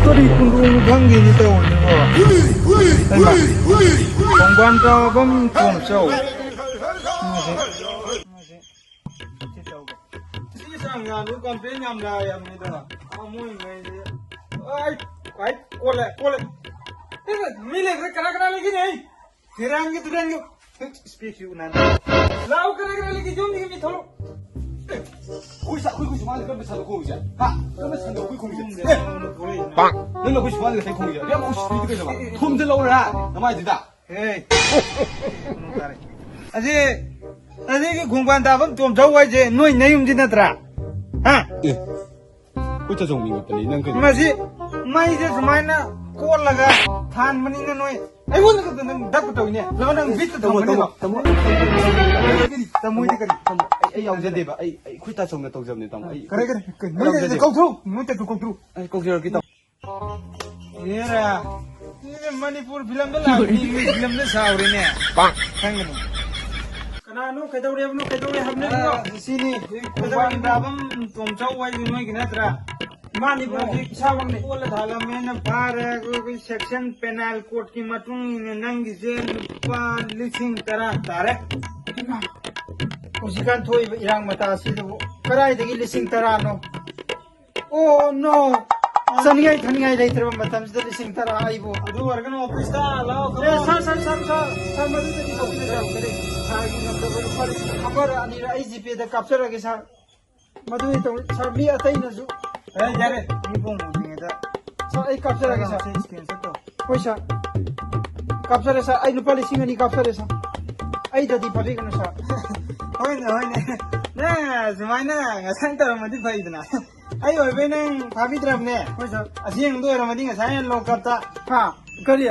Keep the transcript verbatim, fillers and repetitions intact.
ꯀꯔꯤ ꯈꯨꯟꯗ꯭ꯔꯣꯡꯅꯣ ꯈꯪꯗꯦꯅꯦ ꯇꯧꯔꯤꯁꯤꯕꯣ꯫ ꯍꯩꯃꯥ꯫ ꯈꯣꯡꯕꯥꯟ ꯀꯥꯐꯝ ꯇꯣꯝꯆꯧ꯫ ꯁꯤ ꯆꯪꯉꯒ ꯑꯗꯨ complain ꯌꯥꯝ ꯂꯥꯛꯑꯦ ꯍꯥꯏꯕꯅꯤꯗ꯫ ꯑꯥ, ꯃꯣꯏ ꯉꯩꯁꯦ꯫ ꯑꯩ, ꯑꯩ, ꯀꯣꯜꯂꯦ, ꯀꯣꯜꯂꯦ꯫ ꯃꯤ ꯂꯩꯈ꯭ꯔꯦ, ꯀꯅꯥ ꯀꯅꯥ ꯂꯩꯒꯦꯅꯦ? ꯐꯤꯔꯥꯟꯒꯤ ꯇꯨꯔꯥꯟꯒꯤ ꯏꯁꯄꯤꯛꯁꯤ ꯎꯅꯥꯅꯤ꯫ ꯂꯥꯎ ꯀꯔꯦ ꯀꯔꯦ ꯂꯩꯒꯦ ꯌꯨꯝꯗꯒꯤ ꯃꯤ ꯊꯣꯛꯂꯛ꯫ ꯑꯩꯈꯣꯏ ꯁꯥ-, ꯑꯩꯈꯣꯏ, ꯑꯩꯈꯣꯏ ꯁꯨꯃꯥꯡꯗ ꯀꯔꯝꯕ ꯁꯥꯟꯅ ꯈꯣꯡꯉꯤꯁꯦ? ꯍꯥ? ꯀꯔꯝꯕ ꯁꯥꯟꯅ ꯑꯩꯈꯣꯏ ꯈꯣꯡꯉꯤꯁꯦ? ꯌꯨꯝꯗ ꯑꯦ! ꯊꯣꯛꯂꯛꯏ꯫ ꯄꯥꯡ! ꯅꯪꯅ ꯑꯩꯈꯣꯏ ꯁꯨꯃꯥꯡꯗ ꯉꯁꯥꯏ ꯈꯣꯡꯉꯤꯁꯦ? ꯌꯥꯝ ꯎꯁꯤꯠꯇ꯭ꯔꯤꯗꯣ ꯀꯩꯅꯣ? ꯊꯣꯝꯖꯤꯜꯂꯛꯎꯔꯥ? ꯅꯃꯥꯏꯁꯤꯗ꯫ ꯑꯦ! ꯀꯩꯅꯣ ꯇꯥꯔꯦ꯫ ꯑꯁꯤ, ꯑꯁꯤꯒꯤ ꯈꯣꯡꯕꯥꯟ ꯇꯥꯐꯝ ꯇꯣꯝꯆꯧ ꯍꯥꯏꯁꯦ ꯅꯣꯏ ꯅꯌꯨꯝꯗꯤ ꯅꯠꯇ꯭ꯔꯥ? ꯍꯥ? ꯑꯦ! ꯑꯩꯈꯣꯏ ꯇꯥꯆꯧ ꯃꯤꯡ ꯅꯠꯇꯅꯤ, ꯅꯪ ꯀꯩꯅꯣ? ꯃꯁꯤ ꯃꯩꯁꯦ ꯁꯨꯃꯥꯏꯅ ꯀꯣꯠꯂꯒ ꯊꯥꯟꯕꯅꯤꯅ ꯅꯣꯏ ꯑꯩꯉꯣꯟꯗ ꯈꯛꯇ ꯅꯪ ꯗꯞ ꯇꯧꯏꯅꯦ꯫ ꯂꯥꯛꯑꯣ, ꯅꯪ ꯕꯤꯠꯇ ꯇꯥꯃꯣ, ꯊꯝꯕꯅꯦ ꯇꯥꯃꯣ, ꯂꯥꯛꯑꯣ꯫ ꯇꯥꯃꯣ꯫ ꯇꯥꯃꯣꯗꯤ ꯀꯔꯤ? ꯇꯥꯃꯣ, ꯑꯩ, ꯑꯩ ꯌꯥꯎꯖꯗꯦꯕ꯫ ꯑꯩ, ꯑꯩ, ꯑꯩꯈꯣꯏ ꯇꯥꯆꯧꯅ ꯇꯧꯖꯕꯅꯦ, ꯇꯥꯃꯣ꯫ ꯑꯩ, ꯀꯔꯦ, ꯀꯔꯦ, ꯀꯔꯦ, ꯑꯩ ꯅꯣꯏ ꯌꯥꯎꯖꯗꯦ꯫ ꯀꯧꯊꯣꯛ, ꯅꯣꯏ ꯇꯥꯆꯧ ꯀꯧꯊꯣꯛ꯫ ꯑꯩ ꯀꯧꯖꯔꯛꯀꯦ, ꯇꯥꯃꯣ꯫ ꯍꯦꯔꯥ, ꯁꯤꯗꯤ ꯃꯅꯤꯄꯨꯔ ꯐꯤꯂꯝꯗ ꯂꯥꯛꯄ ꯃꯤ, ꯃꯤ ꯐꯤꯂꯝꯗ ꯁꯥꯎꯔꯦꯅꯦ꯫ ꯄꯥꯡ꯫ ꯈꯪꯒꯅꯨ꯫ ꯀꯅꯥꯅꯣ? ꯀꯩꯗꯧꯔꯦ ꯍꯥꯏꯕꯅꯣ? ꯀꯩꯗꯧꯔꯦ ꯍꯥꯏꯕꯅꯣ? ꯑꯥ, ꯁꯤꯅꯤ꯫ ꯈꯣꯡꯕꯥꯟ ꯀꯥꯐꯝ ꯇꯣꯝꯆꯧ ꯍꯥꯏꯗꯨ ꯅꯣꯏꯒꯤ ꯅꯠꯇ꯭ꯔꯥ? ꯃꯥꯅꯤ, ꯃꯥꯅꯤ꯫ ꯏꯁꯥꯃꯛꯅꯤ꯫ ꯀꯣꯜꯂ ꯊꯥꯜꯂꯝꯃꯦꯅ ꯐꯥꯔꯦ꯫ ꯑꯩꯈꯣꯏ, ꯑꯩꯈꯣꯏ section penal codeꯀꯤ ꯃꯇꯨꯡ ꯏꯟꯅ ꯅꯪꯒꯤꯁꯦ ꯂꯨꯄꯥ ꯂꯤꯁꯤꯡ ꯇꯔꯥ ꯇꯥꯔꯦ꯫ ꯏꯃꯥ, ꯍꯧꯖꯤꯛꯀꯥꯟ ꯊꯣꯛꯏꯕ ꯏꯔꯥꯡ ꯃꯇꯥ ꯑꯁꯤꯗꯕꯨ ꯀꯗꯥꯏꯗꯒꯤ ꯂꯤꯁꯤꯡ ꯇꯔꯥꯅꯣ? Oh no! ꯆꯥꯅꯤꯡꯉꯥꯏ ꯊꯛꯅꯤꯡꯉꯥꯏ ꯂꯩꯇ꯭ꯔꯕ ꯃꯇꯝꯁꯤꯗ ꯂꯤꯁꯤꯡ ꯇꯔꯥ ꯑꯩꯕꯨ꯫ ꯑꯗꯨ ꯑꯣꯏꯔꯒꯅ officeꯇ ꯂꯥꯛꯑꯣ, ꯑꯦ, come on꯫ Sir, sir, sir, sir, sir, ꯃꯗꯨꯗꯗꯤ ꯇꯧꯕꯤꯒꯅꯨ꯫ ꯀꯔꯤ? Sirꯒꯤ numberꯗ ꯂꯨꯄꯥ ꯂꯤꯁꯤꯡ ꯑꯃꯔ ꯑꯅꯤꯔ ꯑꯩ GPayꯗ ꯀꯥꯞꯆꯔꯒꯦ, sir꯫ ꯃꯗꯨꯗꯤ ꯇꯧ-, sir, ꯃꯤ ꯑꯇꯩꯅꯁꯨ꯫ ꯑꯦ, ꯌꯥꯔꯦ, ꯃꯤ ꯄꯣꯡ ꯄꯣꯡꯉꯤꯉꯩꯗ꯫ Sir, ꯑꯩ ꯀꯥꯞꯆꯔꯒꯦ, sir꯫ Screenshot ꯇꯧ꯫ ꯍꯣꯏ, sir꯫ ꯀꯥꯞꯆꯔꯦ, sir꯫ ꯑꯩ ꯂꯨꯄꯥ ꯂꯤꯁꯤꯡ ꯑꯅꯤ ꯀꯥꯞꯆꯔꯦ, sir꯫ ꯑꯩꯗꯗꯤ ꯐꯥꯕꯤꯒꯅꯨ, sir꯫ ꯍꯣꯏꯅꯦ, ꯍꯣꯏꯅꯦ꯫ ꯅꯪ ꯁꯨꯃꯥꯏꯅ ꯉꯁꯥꯏ ꯇꯧꯔꯝꯃꯗꯤ ꯐꯩꯗꯅ꯫ ꯑꯩ ꯑꯣꯏꯕꯩ ꯅꯪ ꯐꯥꯕꯤꯗ꯭ꯔꯕꯅꯦ꯫ ꯍꯣꯏ, sir꯫ ꯑꯁꯦꯡꯕꯗꯣ ꯑꯣꯏꯔꯝꯃꯗꯤ ꯉꯁꯥꯏ ꯂꯣꯛꯀꯞꯇ꯫ ꯍꯥ? ꯀꯔꯤ?